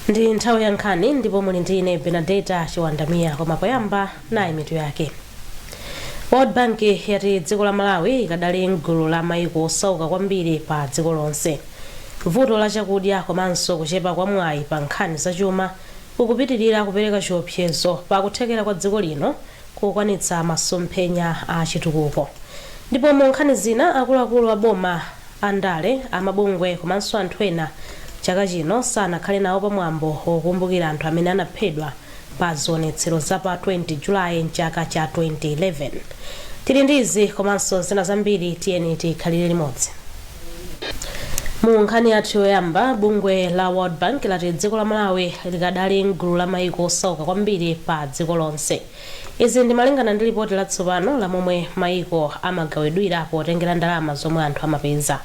Ndi nthawi ya nkhani ndipo muli ndi ine Benadeta Chiwandamiya, koma poyamba nayi mitu yake. World Bank yati dziko la Malawi ikadali mgulu la maiko osauka kwambiri pa dziko lonse. Vuto la chakudya komanso kuchepa kwa mwayi pa nkhani zachuma kukupitirira kupereka chiopsezo pa kuthekera kwa dziko lino kukwanitsa masomphenya a chitukuko. Ndipo mu nkhani zina, akuluakulu a boma, andale, amabungwe komanso anthu ena chaka chino sanakhale nawo pamwambo wokumbukira anthu amene anaphedwa pa zionetsero za pa 20 Julayi mchaka cha 2011. Tili ndi izi komanso zina zambiri, tiyeni tikhalire limodzi. Mu nkhani yathu yoyamba, bungwe la World Bank lati dziko la Malawi likadali mgulu la maiko osauka kwambiri pa dziko lonse. Izi ndi malingana ndi lipoti latsopano la momwe maiko amagawidwira potengera ndalama zomwe anthu amapeza.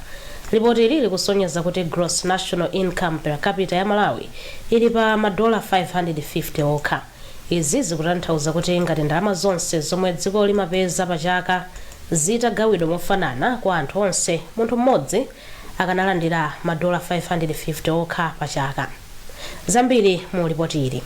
Lipoti ili likusonyeza kuti gross national income per capita ya Malawi ili pa madola 550 okha. Izi zikutanthauza kuti ngati ndalama zonse zomwe dziko limapeza pa chaka zitagawidwa mofanana kwa anthu onse, munthu mmodzi akanalandira madola 550 okha pa chaka. Zambiri mu lipoti ili.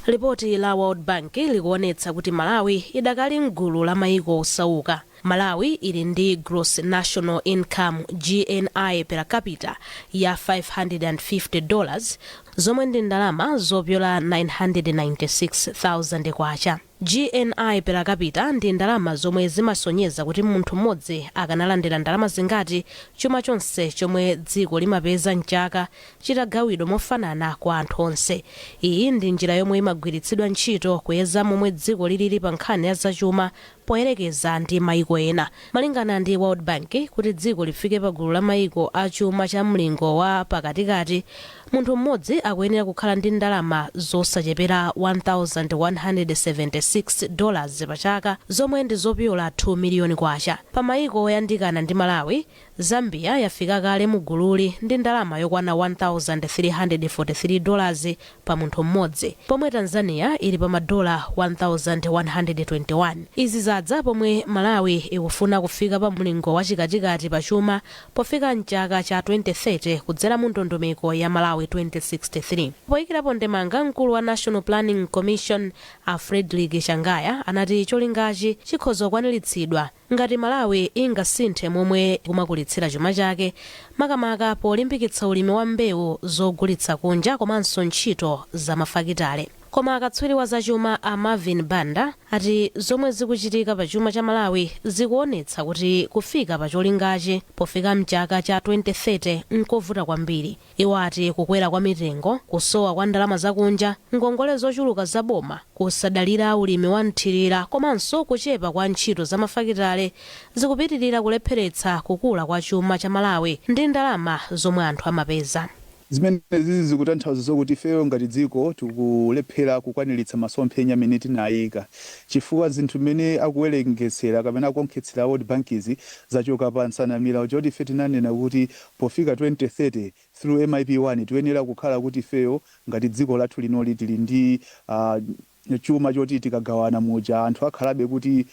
Lipoti la World Bank likuonetsa kuti Malawi idakali mgulu la maiko osauka. Malawi ili ndi gross national income, GNI per capita ya $550, zomwe ndi ndalama zopyola 996,000 kwacha. GNI per capita ndi ndalama zomwe zimasonyeza kuti munthu mmodzi akanalandira ndalama zingati chuma chonse chomwe dziko limapeza mchaka chitagawidwa mofanana kwa anthu onse. Iyi ndi njira yomwe imagwiritsidwa ntchito kuyeza momwe dziko lilili pa nkhani ya zachuma poyerekeza ndi maiko ena. Malingana ndi World Bank, kuti dziko lifike pa gulu la maiko a chuma cha mlingo wa pakatikati, munthu mmodzi akuyenera kukhala ndi ndalama zosachepera $1176 pa chaka, zomwe ndi zopyola 2 miliyoni kwacha. Pa maiko oyandikana ndi Malawi, Zambia yafika kale mu gululi ndi ndalama yokwana $1343 pa munthu mmodzi, pomwe Tanzania ili pa madola 1121. Izi zadza pomwe Malawi ikufuna kufika pa mlingo wachikatikati pa chuma pofika mchaka cha 2030 kudzera mu ndondomeko ya Malawi 2063. Poyikirapo ndemanga, mkulu wa National Planning Commission a Frederick Changaya anati cholingachi chikhoza kukwaniritsidwa ngati Malawi ingasinthe momwe ikumakulitsira chuma chake, makamaka polimbikitsa ulimi wa mbewu zogulitsa kunja komanso ntchito za mafakitale. Koma akatswiri wa zachuma a Marvin Banda ati zomwe zikuchitika pa chuma cha Malawi zikuonetsa kuti kufika pa cholingachi pofika mchaka cha 2030 nkovuta kwambiri. Iwo ati kukwera kwa mitengo, kusowa kwa ndalama zakunja, ngongole zochuluka za boma, kusadalira ulimi wa mthirira komanso kuchepa kwa ntchito za mafakitale zikupitirira kulepheretsa kukula kwa chuma cha Malawi ndi ndalama zomwe anthu amapeza. Zimene zizi zikutanthauza zokuti ifeyo ngati dziko tikulephera kukwaniritsa masomphenya amene tinayika, chifukwa zinthu mmene akuwerengetsera kapena akuonkhetsera World Bank izi zachoka pa nsanamira choti ife tinanena kuti pofika 2030 through MIP1 tiyenera kukhala kuti ifeyo ngati dziko lathu linoli tili ndi chuma choti tikagawana muja anthu akhalabe kuti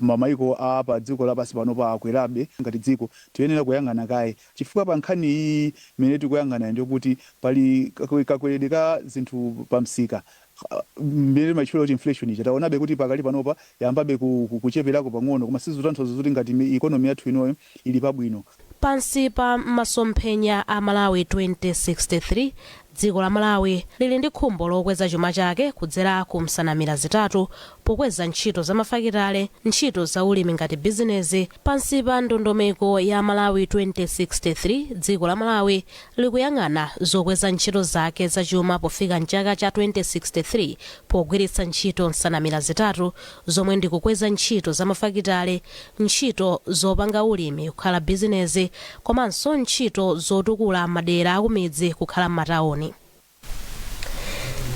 mamayiko a pa dziko lapansi panopa akwerabe. Ngati dziko tiyenera kuyang'ana kaye, chifukwa pa nkhani iyi imene tikuyang'ana ndikuti pali kakweredwe ka zinthu pa msika mmene timatchula kuti inflation ija. Taonabe kuti pakali panopa yambabe kucheperako pang'ono, koma sizikutanthauza kuti ngati economy yathu inoyo ili pabwino. Pansi pa masomphenya a Malawi 2063, dziko la Malawi lili ndi khumbo lokweza chuma chake kudzera ku nsanamira zitatu, pokweza ntchito za mafakitale, ntchito za ulimi ngati bizinezi. Pansi pa ndondomeko ya Malawi 2063, dziko la Malawi likuyang'ana zokweza ntchito zake zachuma pofika mchaka cha 2063 pogwiritsa ntchito nsanamira zitatu, zomwe ndi kukweza ntchito za mafakitale, ntchito zopanga ulimi kukhala bizinezi komanso ntchito zotukula madera akumidzi kukhala m'matawuni.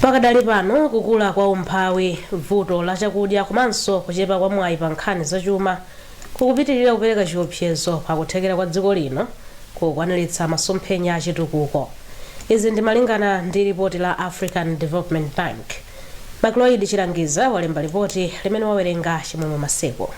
Pakadali pano, kukula kwa umphawi, vuto la chakudya komanso kuchepa kwa mwayi pa nkhani zachuma kukupitirira kupereka chiopsezo pakuthekera kwa dziko lino kukwaniritsa masomphenya achitukuko. Izi ndi malingana ndi ripoti la African Development Bank. Macloyd Chilangiza walemba ripoti limene wawerenga Chimwemwe Maseko.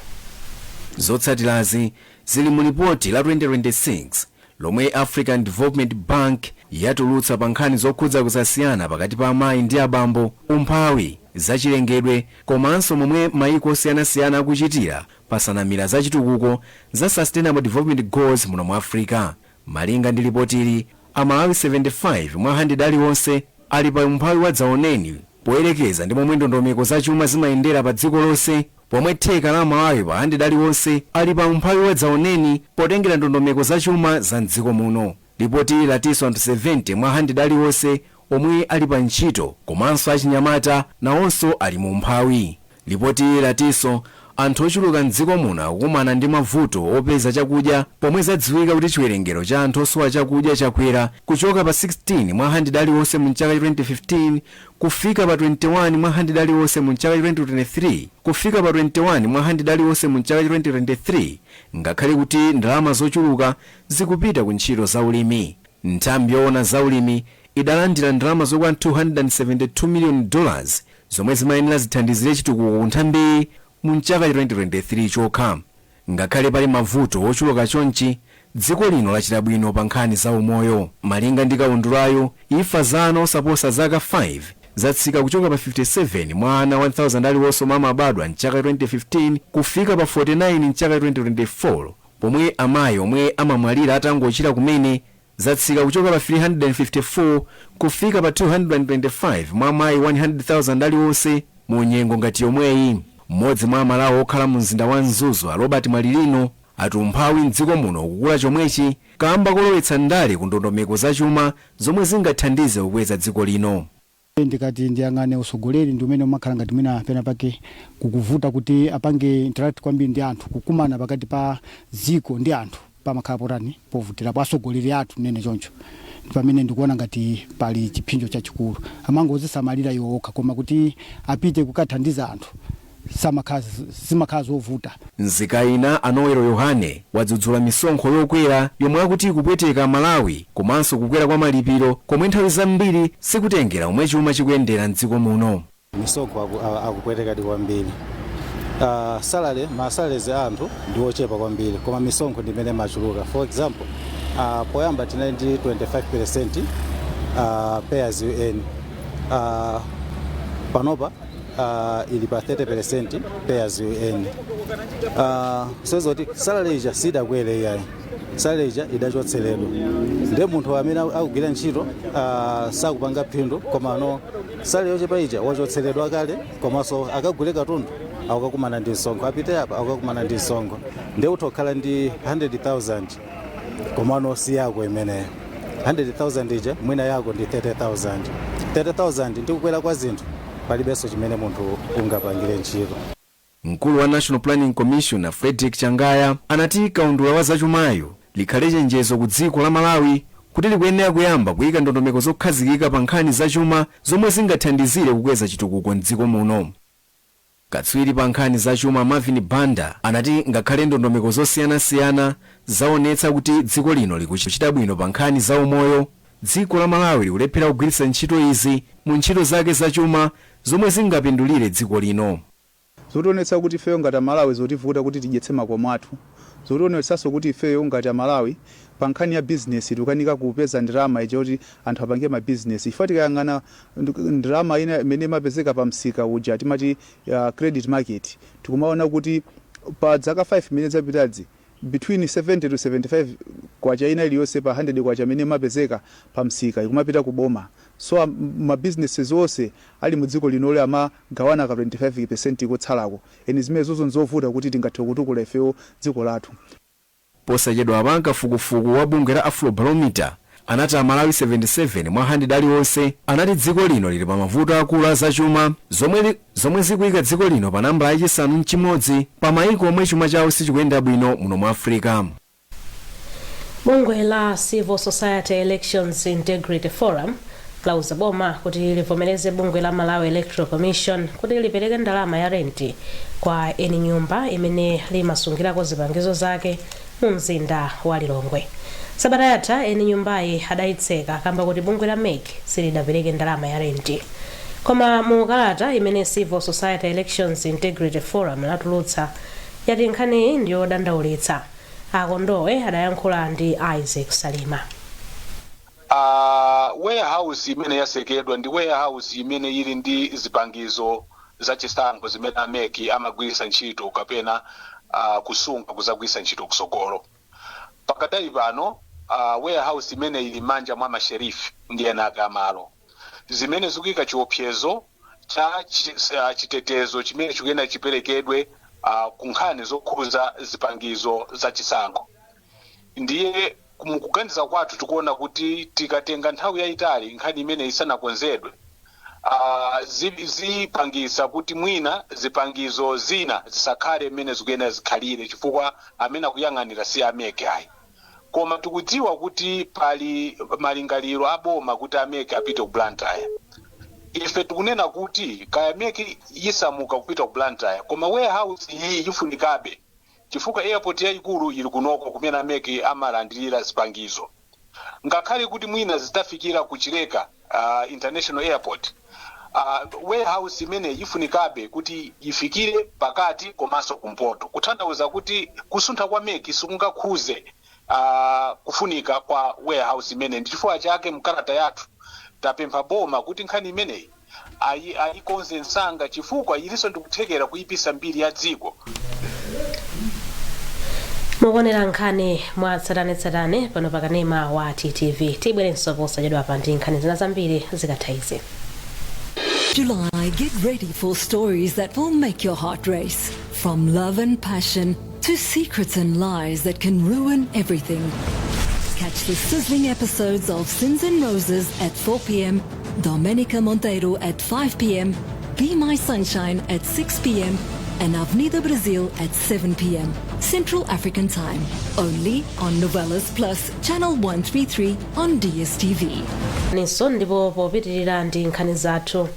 Zotsatirazi zili mu lipoti la 2026 Lomwe African Development Bank yatulutsa pa nkhani zokhudza kusasiyana pakati pa amayi ndi abambo, umphawi, zachilengedwe komanso momwe mayiko osiyanasiyana akuchitira pa nsanamira zachitukuko za Sustainable Development Goals muno mu Africa. Malinga ndi lipotili, Amalawi 75 mwa 100 aliwonse ali pa umphawi wa dzaoneni poyerekeza ndi momwe ndondomeko zachuma zimayendera pa dziko lonse, pomwe theka la Amalawi pa 100 aliwonse ali pa umphawi wa dzaoneni potengera ndondomeko zachuma za mdziko muno. Lipoti latinso anthu 70 mwa 100 aliwonse omwe ali pa ntchito komanso achinyamata nawonso ali mu umphawi. Lipoti latinso anthu ochuluka mdziko muno akukumana ndi mavuto opeza chakudya, pomwe zadziwika kuti chiwerengero cha anthu osowa chakudya chakwera kuchoka pa 16 mwa 100 aliwonse mu chaka 2015 kufika pa 21 mwa 100 aliwonse mu chaka 2023, kufika pa 21 mwa 100 aliwonse mu chaka 2023, ngakhale kuti ndalama zochuluka zikupita ku ntchito za ulimi. Nthambi yoona za ulimi idalandira ndalama zokwana $272 million zomwe zimayenera zithandizire chitukuko ku nthambiyi mu chaka 2023 chokha. Ngakhale pali mavuto ochuluka chonchi, dziko lino lachita bwino pa nkhani za umoyo. Malinga ndi kaundulayo, imfa za ana osaposa zaka 5 zatsika kuchoka pa 57 mwa ana 1000 aliwonse omwe amabadwa mchaka 2015 kufika pa 49 mchaka 2024, pomwe amayi omwe amamwalira atangochira kumene zatsika kuchoka pa 354 kufika pa 225 mwa amayi 100,000 aliwonse mu nyengo ngati yomweyi. Mmodzi mwa Amalawi okhala mu mzinda wa Mzuzu, a Robert Mwalilino, ati umphawi mdziko muno kukula chomwechi kamba kolowetsa ndale ku ndondomeko zachuma zomwe zingathandize kukweza dziko lino. Ndikati ndiyang'ane usogoleri ndi umene umakhala ngati mwina pena pake kukuvuta kuti apange interact kwambiri ndi anthu, kukumana pakati pa dziko ndi anthu pamakhala potani, povutirapo asogoleri athu nene choncho. Pamene ndikuona ngati pali chipsinjo chachikulu, amangozisamalira iwo okha, koma kuti apite kukathandiza anthu zimakhala zovuta. Nzika ina, Anowero Yohane, wadzudzula misonkho yokwera yomwe akuti ikupweteka Malawi komanso kukwera kwa malipiro komwe nthawi zambiri sikutengera omwe chuma chikuyendera mdziko muno. Misonkho akupwetekadi kwambiri. Salary, ma salaries a anthu ndi ochepa kwambiri, koma misonkho ndi imene imachuluka. For example, poyamba tinali ndi 25% pay as you earn, panopa ili pa 30% pay as you earn. So zoti salary ija sidakwere iyayi, salary ija idachotseredwa. Ndiye munthu amene akugwira ntchito sakupanga phindu, koma no salary yochepa ija wachotseredwa kale, komanso akagule katundu akukakumana ndi msonkho, apite apa akukakumana ndi msonkho. Ndiye utha kukhala ndi 100,000, komano si yako imeneyo 100,000 ija, mwina yako ndi 30,000. 30,000 ndi kukwera kwa zinthu, palibenso chimene munthu ungapangire ntchito. Mkulu wa National Planning Commissioner, Frederick Changaya, anati kaundula wa zachumayo likhale chenjezo ku dziko la Malawi kuti likuyenera kuyamba kuyika ndondomeko zokhazikika pa nkhani zachuma zomwe zingathandizire kukweza chitukuko mdziko muno. Katswiri pa nkhani zachuma, Marvin Banda, anati ngakhale ndondomeko zosiyanasiyana zaonetsa kuti dziko lino likuchita bwino pa nkhani za umoyo, dziko la Malawi likulephera kugwiritsa ntchito izi mu ntchito zake zachuma zomwe zingapindulire dziko lino. Zotionetsa kuti ifeyo ngati Amalawi zotivuta kuti tidyetse makomo athu, zotionetsanso kuti ifeyo ngati Amalawi pa nkhani ya bizinesi tikukanika kupeza ndalama ija kuti anthu apange mabizinesi, chifukwa tikayang'ana ndalama ina imene imapezeka pa msika uja timati credit market, tikumaona kuti pa zaka 5 imene zapitazi, between 70 to 75 kwacha ina iliyonse pa 100 kwacha imene imapezeka pa msika ikumapita ku boma. So ma businesses onse ali mu dziko linoli amagawana ka 25% kotsalako, eni zimene zozo nzovuta kuti tingathe kutukula ifeyo dziko lathu. Posachedwa pa kafukufuku wa bungwe la Afrobarometer anati Amalawi 77 mwa 100 aliwonse anati dziko lino lili pa mavuto akulu azachuma zomwe zikuyika dziko lino pa nambala yachisanu mchimodzi pa mayiko omwe chuma chawo sichikuyenda bwino muno mu Africa. Bungwe la Civil Society Elections Integrity Forum lauza boma kuti livomereze bungwe la Malawi Electoral Commission kuti lipereke ndalama ya renti kwa eni nyumba imene limasungirako zipangizo zake mu mzinda wa Lilongwe. Sabata yatha eni nyumbayi adayitseka kamba kuti bungwe la MEC silidapereke ndalama ya renti. Koma mu kalata imene Civil Society Elections Integrity Forum latulutsa, yati nkhaniyi ndiyodandaulitsa. Akondowe adayankhula ndi Isaac Salima. Warehouse imene yasekedwa ndi warehouse imene ili ndi zipangizo zachisankho zimene a MEC amagwiritsa ntchito kapena kusunga kuzagwiritsa ntchito kusogolo. Pakadali pano warehouse imene ili manja mwa masherifi ndi ena ake amalo, zimene zikuyika chiopsezo cha chitetezo chimene chikuyenera chiperekedwe ku nkhani zokhuza zipangizo zachisankho. Ndiye mukuganiza kwathu tikuona kuti tikatenga nthawi yayitali nkhani imene isanakonzedwe, zipangisa kuti mwina zipangizo zina zisakhale mmene zikuyenera zikhalire, chifukwa amene akuyang'anira si a MEC ayi. Koma tikudziwa kuti pali malingaliro aboma kuti a MEC apite ku Blantyre. Ife tikunena kuti kaya MEC yisamuka kupita ku Blantyre, koma warehouse iyi ifunikabe, chifukwa airport yayikulu ili kunoko kumene a MEC amalandirira zipangizo. Ngakhale kuti mwina zitafikira ku Chileka International Airport, warehouse imene ifunikabe kuti ifikire pakati komanso kumpoto, kutanthauza kuti kusuntha kwa MEC sikungakhuze kufunika kwa warehouse imene. Ndi chifukwa chake mkalata yathu tapempha boma kuti nkhani imeneyi ayikonze msanga, chifukwa ilinso ndikuthekera kuyipisa mbiri ya dziko. Mukuonera nkhani mwa tsatanetsatane pano pakanema wa TTV. Tibwerenso posachedwa pa ndi nkhani zina zambiri zikatha izi. July, get ready for stories that will make your heart race. From love and passion to secrets and lies that can ruin everything. Catch the sizzling episodes of Sins and Roses at 4 p.m., Domenica Monteiro at 5 p.m., Be My Sunshine at 6 p.m., and Avenida Brasil at 7 p.m. Central African Time. Only on Novelas Plus, Channel 133 on DSTV. Ninso ndipo popitirira ndi nkhani zathu,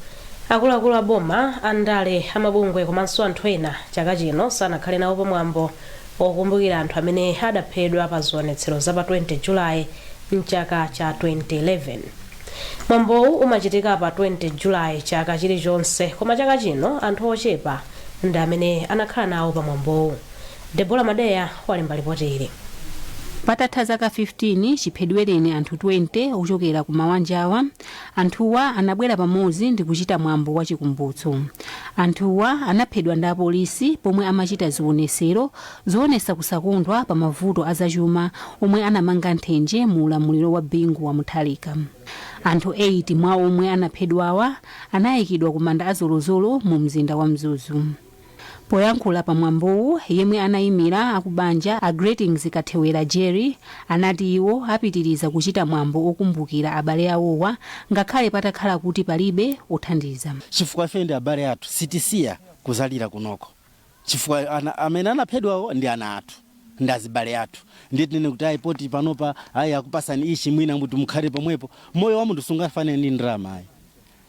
akuluakulu a boma, andale, amabungwe komanso anthu ena chaka chino sanakhale nawo pamwambo okumbukira anthu amene adaphedwa pa zionetsero za pa 20 Julayi mchaka cha 2011. Mwambowu umachitika pa 20 Julayi chaka chilichonse, koma chaka chino anthu ochepa ndi amene anakhala nawo pa mwambowu. Debora Madeya walemba ripoti ili. Patatha zaka 15 chiphedwereni anthu 20 ochokera ku mawanjawa, anthuwa anabwera pamodzi ndi kuchita mwambo wa chikumbutso. Anthuwa anaphedwa ndi apolisi pomwe amachita zionesero zoonesa kusakondwa pa mavuto azachuma omwe anamanga nthenje mu ulamuliro wa Bingu wa Mutharika. Anthu 8 mwa omwe anaphedwawa anayikidwa ku manda azolozolo mu mzinda wa Mzuzu. Poyankhula pamwambowu, yemwe anayimira akubanja a Greetings Kathewera Jerry anati iwo apitiriza kuchita mwambo okumbukira abale awowa ngakhale patakhala kuti palibe othandiza. Chifukwa ife ndi abale athu, sitisiya kuzalira kunoko, chifukwa amene anaphedwawo ndi ana athu, ndi azibale athu. Ndiye tinene kuti ayi, poti panopa ayi akupasani ichi, mwina muti mukhale pomwepo. Moyo wa munthu sungafanane ndi ndalama ayi,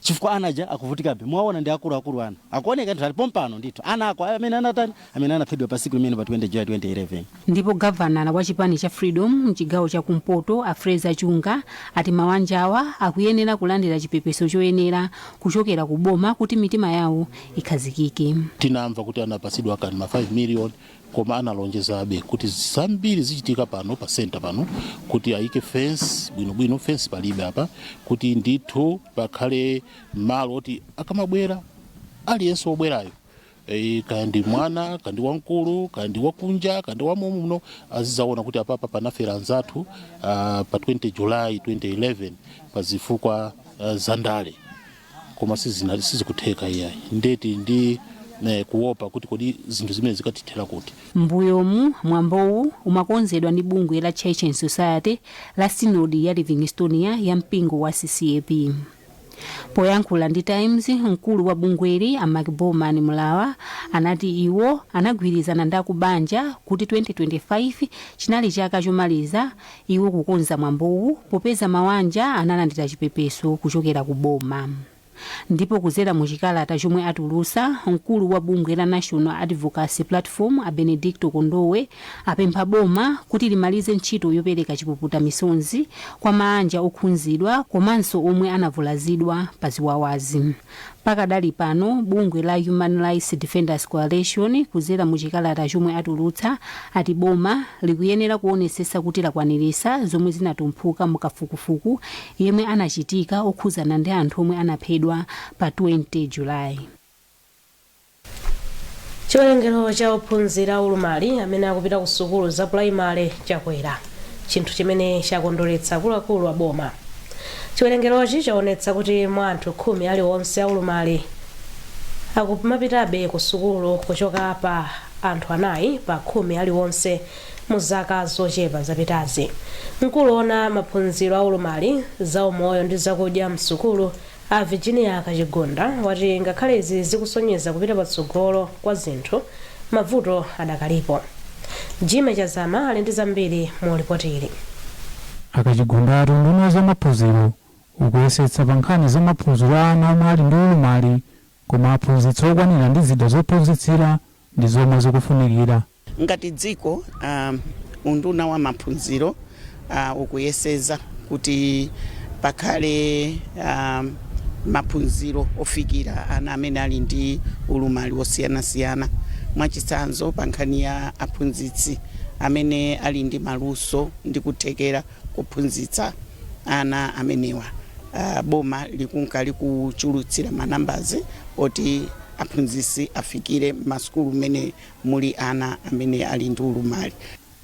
chifukwa anaja akuvutikabe. Mwaona ndi akuluakulu, ana akuoneka ndithu ali pompano ndithu, ana ako amene anatani, amene anaphedwa pa siku limene pa 20 July 2011. Ndipo gavanala wa chipani cha Freedom mchigawo cha kumpoto a Fraser Chunga ati mawanjawa akuyenera kulandira chipepeso choyenera kuchokera ku boma kuti mitima yawo ikhazikike. Tinamva kuti anapasidwa kani ma 5 million, koma analonjezabe kuti zambiri zichitika pano pa center pano, kuti ayike fence bwinobwino. Fence palibe apa, kuti ndithu pakhale malo oti akamabwera aliyense wobwerayo, kaya ndi mwana, kaya ndi wamkulu, kaya ndi wakunja, kaya ndi wamomo muno, azidzaona kuti apapa panafera anzathu pa 20 July 2011 pa zifukwa za ndale. Koma sizikutheka iyayi. Ndeti ndi kuopa kuti kodi zinthu zimene zikatithera kuti? Mbuyomu mwambowu umakonzedwa ndi bungwe la Church and Society la Sinodi ya Livingstonia ya mpingo wa CCAP. Poyankhula ndi Times, mkulu wa bungweli a Mark Bowman Mulawa anati iwo anagwirizana ndi akubanja kuti 2025 chinali chaka chomaliza iwo kukonza mwambowu, popeza mawanja analandira chipepeso kuchokera ku boma. Ndipo kuzera mu chikalata chomwe atulusa, mkulu wa bungwe la National Advocacy Platform a Benedicto Kondowe apempha boma kuti limalize ntchito yopereka chipuputa misonzi kwa maanja okhunzidwa komanso omwe anavulazidwa pa ziwawazi. Pakadali pano, bungwe la Human Rights Defenders Coalition, kuzera mu chikalata chomwe atulutsa, ati boma likuyenera kuonesesa kuti lakwanirisa zomwe zinatumphuka mukafukufuku yemwe anachitika okhuzana ndi anthu omwe anaphedwa pa 20 Julayi. Chiwerengero cha ophunzira ulumali amene akupita ku sukulu za pulaimale chakwera, chinthu chimene chakondweretsa akuluakulu a boma. Chiwerengerochi chaonetsa kuti mwa anthu 10 aliwonse aulumali akumapitabe ku sukulu, kuchoka pa anthu 4 pa 10 aliwonse mu zaka zochepa zapitazi. Mkulu ona maphunziro aulumali, zaumoyo ndi zakudya msukulu, a Virginia Kachigonda, wati ngakhale izi zikusonyeza kupita patsogolo kwa zinthu, mavuto adakalipo. Jime Chazama ali ndi zambiri mu ripoti ili. Akachigonda ati unduna za maphunziro ukuyesetsa pa nkhani za maphunziro a ana omwe ali ndi ulumali, koma aphunzitsi okwanira ndi zida zophunzitsira ndi zomwe zikufunikira. Ngati dziko, unduna wa maphunziro ukuyeseza kuti pakhale maphunziro ofikira ana amene ali ndi ulumali osiyanasiyana. Mwachitsanzo, pa nkhani ya aphunzitsi amene ali ndi maluso ndi kuthekera kuphunzitsa ana amenewa, boma likunka likuchulutsira manambazi oti aphunzitsi afikire masukulu mmene muli ana amene ali ndi ulumali.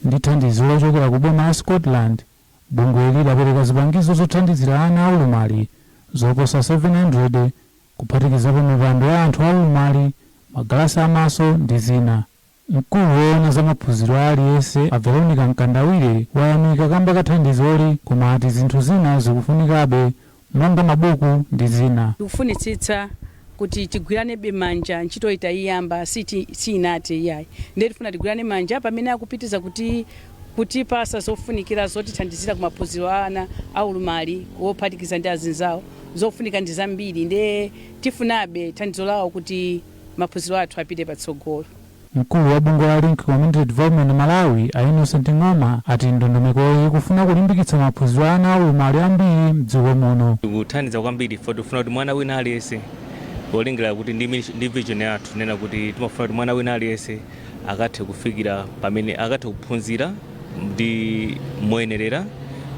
Ndi thandizo lochokera ku boma la Scotland, bungweli lapereka zipangizo zothandizira ana aulumali zoposa 700, kuphatikizapo mipando ya anthu aulumali, magalasi amaso ndi zina. Mkulu woona za maphunziro a aliyense, a Veronica Mkandawire, wayamika kamba ka thandizoli, koma ati zinthu zina zikufunikabe monga mabuku ndi zina. Tikufunitsitsa kuti tigwiranebe manja. Ntchito itayiyamba siyinathe iyayi, ndiye tifuna tigwirane manja pamene akupitiza kuti kutipasa zofunikira zotithandizira ku maphunziro a ana aulumali wophatikiza ndi azinzawo. Zofunika ndi zambiri, ndiye tifunabe thandizo lawo kuti maphunziro athu apite patsogolo. Mkulu wa bungwe la Link Community Development Malawi, a Innocent Ng'oma, ati ndondomekoyi ikufuna kulimbikitsa maphunziro a ana aulumali ambiri mdziko muno. Tikuthandiza kwambiri fo tifuna kuti mwana wina aliyense, polingera kuti ndi vision yathu nena kuti timafuna kuti mwana wina aliyense akathe kufikira pamene akathe kuphunzira ndi moyenerera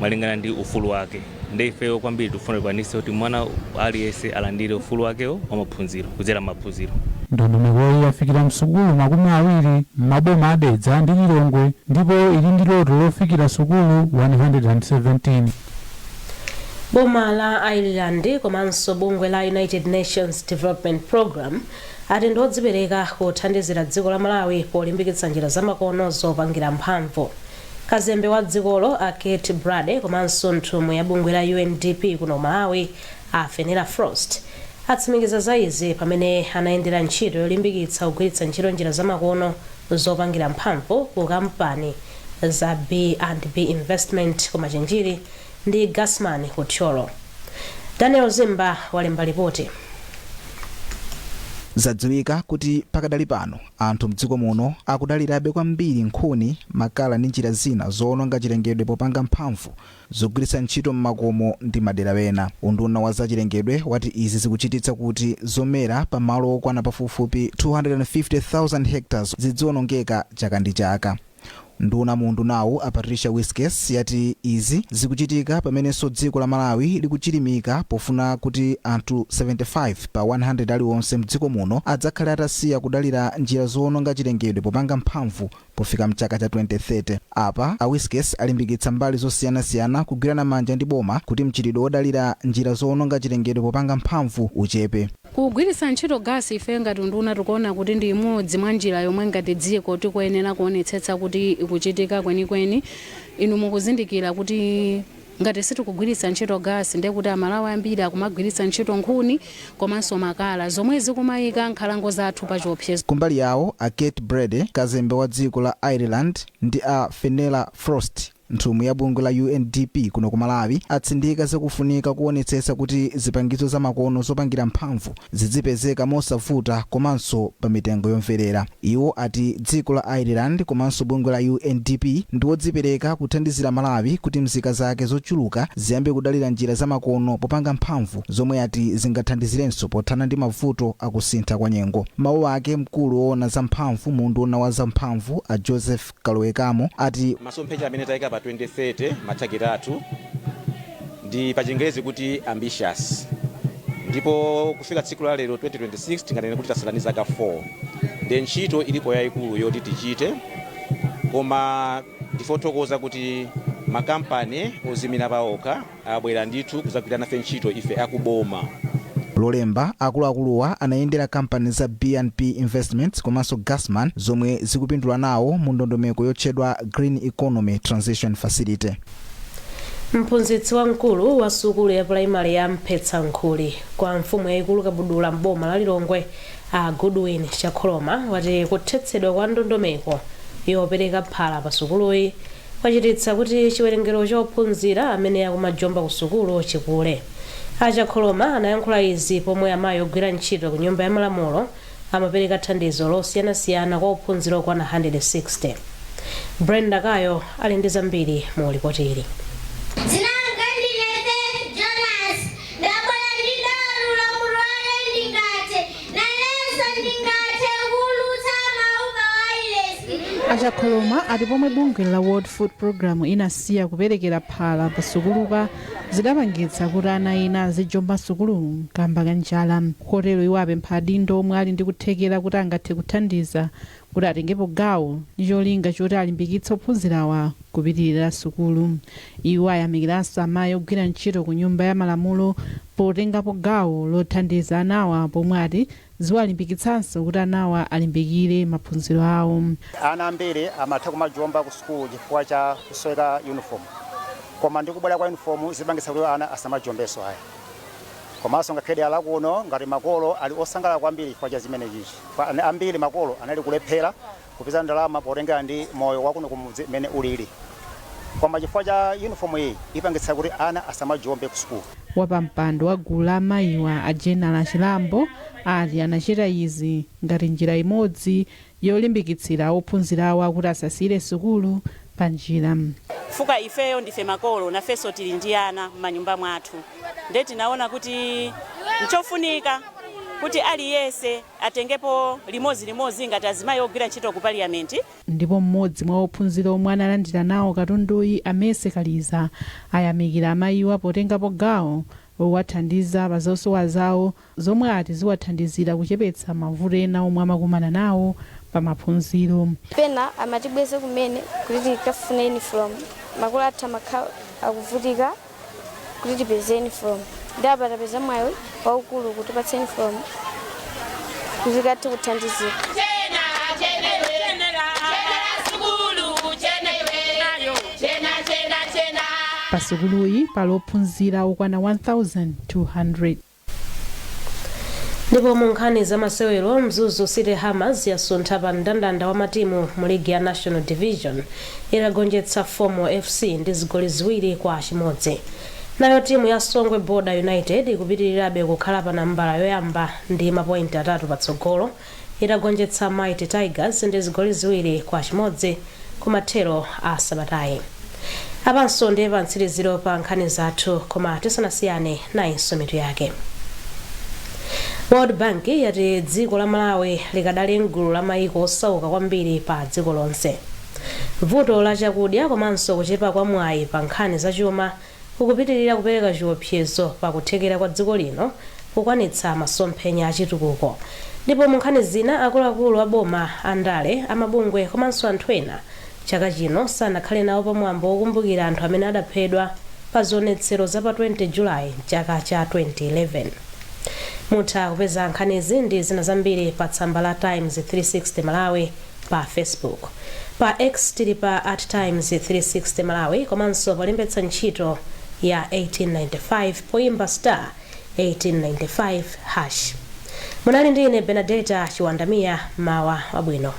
malingana ndi ufulu wake. Ndi ifeyo kwambiri tifuna tikwanise kuti mwana aliyense alandire ufulu wakewo wa maphunziro kudzera maphunziro. Ndondomekoyi yafikira msukulu 20 m'maboma a Dedza ndi Lilongwe, ndipo ili ndi loto lofikira sukulu 117. Boma la Ireland komanso bungwe la United Nations Development Program ati ndi odzipereka kuthandizira dziko la Malawi polimbikitsa njira zamakono zopangira mphamvu. Kazembe wa dzikolo, a Kate Brady, komanso nthumwi ya bungwe la UNDP kuno Malawi, a Fenella Frost, atsimikiza za izi pamene anayendera ntchito yolimbikitsa kugwiritsa ntchito njira zamakono zopangira mphamvu ku kampani za B&B Investment ku Machinjiri ndi Gasman ku Thyolo. Daniel Zimba walemba ripoti. Zadziwika kuti pakadali pano anthu mdziko muno akudalirabe kwambiri nkhuni, makala ndi njira zina zowononga chilengedwe popanga mphamvu zogwiritsa ntchito m'makomo ndi madera ena. Unduna wa zachilengedwe wati izi zikuchititsa kuti zomera pamalo okwana pafupifupi 250,000 hectares zidziwonongeka chaka ndi chaka. Nduna mu undunawu, a Patricia Wiskes, yati izi zikuchitika pamenenso dziko la Malawi likuchilimika pofuna kuti anthu 75 pa 100 aliwonse mdziko muno adzakhale atasiya kudalira njira zowononga chilengedwe popanga mphamvu pofika mchaka cha 2030. Apa a Wiskes alimbikitsa mbali zosiyanasiyana kugwirana manja ndi boma kuti mchitidwe wodalira njira zowononga chilengedwe popanga mphamvu uchepe. Kugwiritsa ntchito gasi, ife ngati unduna tikuona kuti ndi imodzi mwa njira yomwe ngati dziko tikuyenera kuonetsetsa kuti ikuchitika kwenikweni. Inu mukuzindikira kuti ngati sitikugwiritsa ntchito gasi, ndiye kuti Amalawi ambiri akumagwiritsa ntchito nkhuni komanso makala, zomwe zikumayika nkhalango zathu pa chiopsezo. Kumbali yawo, a Kate Brady, kazembe wa dziko la Ireland, ndi a Fenella Frost, Nthumwi ya bungwe la UNDP kuno ku Malawi atsindika zakufunika kuonetsetsa kuti zipangizo zamakono zopangira mphamvu zizipezeka mosavuta komanso pa mitengo yomverera. Iwo ati dziko la Ireland komanso bungwe la UNDP ndi wodzipereka kuthandizira Malawi kuti mzika zake zochuluka ziyambe kudalira njira zamakono popanga mphamvu, zomwe ati zingathandizirenso pothana ndi mavuto akusintha kwa nyengo. Mawu ake, mkulu woona zamphamvu mu unduna wa zamphamvu a Joseph Kalowekamo ati masomphenya amene tayika pa 2030, ma target athu ndi pa Chingerezi kuti ambitious, ndipo kufika tsiku la lero 2026 tinganene kuti tasala ndi zaka 4, ndi ntchito ilipo yayikulu yoti tichite. Koma ndifothokoza kuti makampani ozimira paokha abwera ndithu kuzagwira nafe ntchito ife akuboma. Lolemba akuluakuluwa anayendera kampani za B&P Investments komanso Gasman zomwe zikupindula nawo mu ndondomeko yotchedwa Green Economy Transition Facility. Mphunzitsi wamkulu wa sukulu ya pulaimali ya Mphetsankhuli kwa mfumu yayikulu Kabudula mboma la Lilongwe, a Goodwin Chakholoma, wati kuthetsedwa kwa ndondomeko yopereka phala pa sukuluyi kwachititsa kuti chiwerengero cha ophunzira amene akumajomba ku sukulu chikule. A Chakholoma anayankhula izi pomwe amayi ogwira ntchito ku Nyumba ya Malamulo amapereka thandizo losiyanasiyana kwa ophunzira okwana 160. Brenda Kayo ali ndi zambiri mu ripoti ili. Dzina langa ndine Faith Jonas. Ndabwera ndi dawulo mulwale, ndingathe nanenso ndingathe kuulutsa mawu pa wailesi. Achakholoma ati pomwe bungwe la World Food Program inasiya kuperekera phala pa sukulupa, zidapangitsa kuti ana ena azijomba sukulu kamba ka njala. Kotero iwo apempha adindo omwe ali ndi kuthekera kuti angathe kuthandiza kuti atengepo gawo ndi cholinga choti alimbikitse ophunzirawa kupitirira sukulu. Iwo ayamikiranso amayi ogwira ntchito ku Nyumba ya Malamulo potengapo gawo lothandiza anawa, pomwe ati ziwalimbikitsanso kuti anawa alimbikire maphunziro awo. Ana ambiri amatha kumajomba ku sukulu chifukwa cha kusoweka uniform, koma ndi kubwera kwa uniform zipangitsa kuti ana asamajombenso aya. Komanso ngakhale ala kuno ngati makolo ali osangalala kwambiri chifukwa cha zimenezichi. Ambiri makolo anali kulephera kupeza ndalama potengera ndi moyo wakuno kumudzi mmene ulili, koma chifukwa cha uniform iyi ipangitsa kuti ana asamajombe ku sukulu. Wapampando wa gulu la amayiwa, a Jenala Chilambo, ati anachita izi ngati njira imodzi yolimbikitsira ophunzirawa kuti asasiyire sukulu pa njira. Fuka ifeyo ndife makolo, nafenso tili ndi ana m'manyumba mwathu, nde tinaona kuti nchofunika kuti aliyense atengepo limodzi ngati azimayi ogwira ntchito ku Parliament. Ndipo mmodzi mwa ophunzira omwe analandira nawo katunduyi, Amese Kaliza, ayamikira amayiwa potengapo gawo owathandiza pa zosowa zawo, zomwe ati ziwathandizira kuchepetsa mavuto ena omwe amakumana nawo pa maphunziro. Pena amatibweza kumene kuti tikafune uniform. Makolo athu amakhala akuvutika kuti tipeze uniform, ndi apa tapeza mwayi waukulu kutipatsa uniform kuti tikathe kuthandizika. Chena, chena iwe, chena sukulu, chena iwe, chena, chena, chena. Pa sukuluyi pali ophunzira okwana 1200. Ndipo mu nkhani za masewero, Mzuzu City Hammers yasuntha pa mndandanda wa matimu mu ligi ya National Division itagonjetsa Fomo FC ndi zigoli 2-1. Nayo timu ya Songwe Border United ikupitirirabe kukhala pa nambala yoyamba ndi mapointi 3 patsogolo itagonjetsa Mighty Tigers ndi zigoli 2-1 kumathero a sabatayi. Apanso ndiye pa mtsiriziro pa nkhani zathu, koma tisanasiyane, nayinso mitu yake. World Bank yati dziko la Malawi likadali mgulu la mayiko osauka kwambiri pa dziko lonse. Vuto la chakudya komanso kuchepa kwa mwayi pa nkhani zachuma kukupitirira kupereka chiopsezo pa kuthekera kwa dziko lino kukwanitsa masomphenya achitukuko. Ndipo mu nkhani zina, akuluakulu a boma, andale, amabungwe komanso anthu ena chaka chino sanakhale nawo pamwambo wokumbukira anthu amene adaphedwa pa zionetsero za pa 20 Julayi mchaka cha 2011. Mutha kupeza nkhanizi ndi zina zambiri pa tsamba la Times 360 Malawi pa Facebook. Pa X tili pa @Times360 Malawi, komanso polembetsa ntchito ya 1895 poyimba *1895#. Munali ndi ine Benadeta Chiwandamiya. Mawa wabwino.